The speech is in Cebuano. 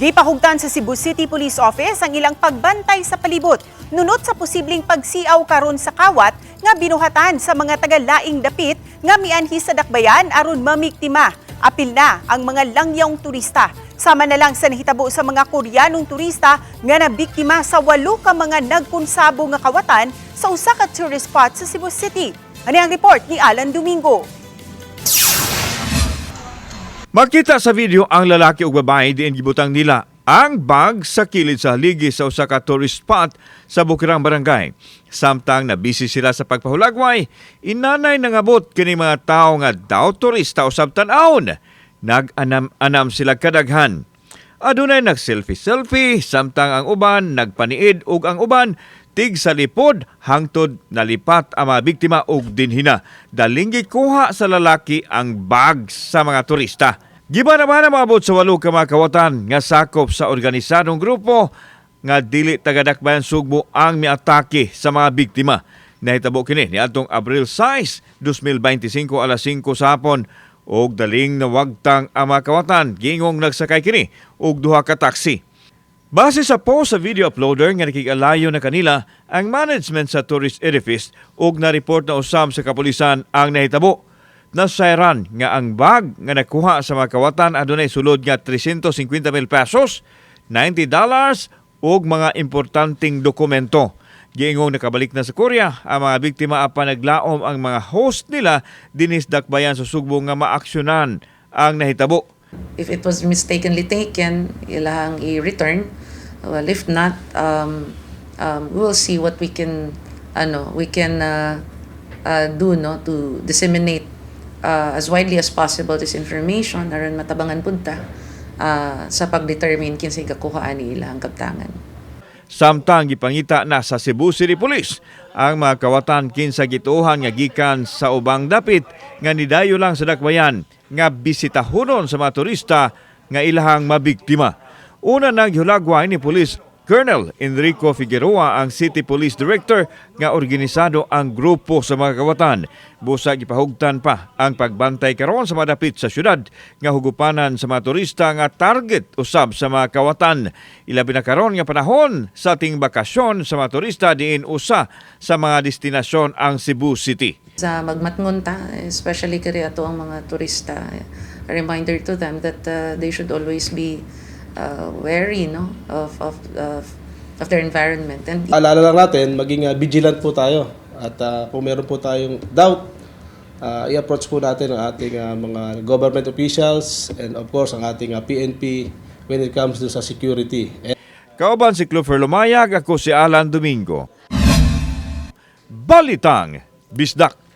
Gipahugtan sa Cebu City Police Office ang ilang pagbantay sa palibot nunot sa posibleng pagsiaw karon sa kawat nga binuhatan sa mga taga-laing dapit nga mianhi sa dakbayan aron mamiktima. Apil na ang mga langyong turista. Sama na lang sa nahitabo sa mga Koreanong turista nga nabiktima sa walo ka mga nagkonsabo nga kawatan sa usa ka tourist spot sa Cebu City. Ani ang report ni Alan Domingo. Makita sa video ang lalaki ug babae diin gibutang nila ang bag sa kilid sa haligi sa usa ka tourist spot sa Bukirang Barangay. Samtang nabisi sila sa pagpahulagway, inanay nangabot kini mga tawo nga daw turista usab tan-awon. Nag-anam-anam sila kadaghan. Adunay nag-selfie-selfie samtang ang uban nagpaniid ug ang uban tig sa lipod hangtod nalipat ang mga biktima og dinhina. Daling gikuha sa lalaki ang bag sa mga turista. Giba naman na maabot sa walo ka mga kawatan nga sakop sa organisadong grupo nga dili taga-Dakbayan Sugbo ang miatake sa mga biktima. Nahitabo kini niadtong Abril 6, 2025, alas 5 sa hapon og daling nawagtang ang mga kawatan, gingong nagsakay kini og duha ka taxi. Base sa post sa video uploader nga nakig-alayo na kanila ang management sa tourist edifice ug na-report na usab sa kapulisan ang nahitabo. Nasayran nga ang bag nga nakuha sa mga kawatan adunay sulod nga 350 mil pesos, $90 ug mga importanteng dokumento. Giingong nakabalik na sa Korea ang mga biktima apan naglaom ang mga host nila dinhi sa dakbayan sa Sugbo nga maaksyonan ang nahitabo. If it was mistakenly taken, ilahang i-return. Well, if not, we will see what we can, ano, we can do, no, to disseminate as widely as possible this information aron matabangan pud ta sa pag-determine kinsay gakuha ani ilahang kabtangan. Samtang gipangita na sa Cebu City Police ang mga kawatan kinsa gituohan nga gikan sa ubang dapit nga nidayo lang sa dakbayan nga bisitahonon sa mga turista nga ilahang mabiktima. Una nang gihulagway ni Police Colonel Enrico Figueroa, ang City Police Director, nga organisado ang grupo sa mga kawatan. Busa gipahugtan pa ang pagbantay karon sa mga dapit sa syudad nga hugupanan sa mga turista nga target usab sa mga kawatan. Ilabi na karon nga panahon sa ating bakasyon sa mga turista diin usa sa mga destinasyon ang Cebu City. Sa magmatngon ta, especially kari ato ang mga turista, a reminder to them that they should always be wary, no, of their environment and Alala lang natin, maging vigilant po tayo. At kung meron po tayong doubt, i-approach po natin ang ating mga government officials and of course ang ating PNP when it comes to sa security. And Kauban si Clover Lumayag, ako si Alan Domingo. Balitang Bisdak.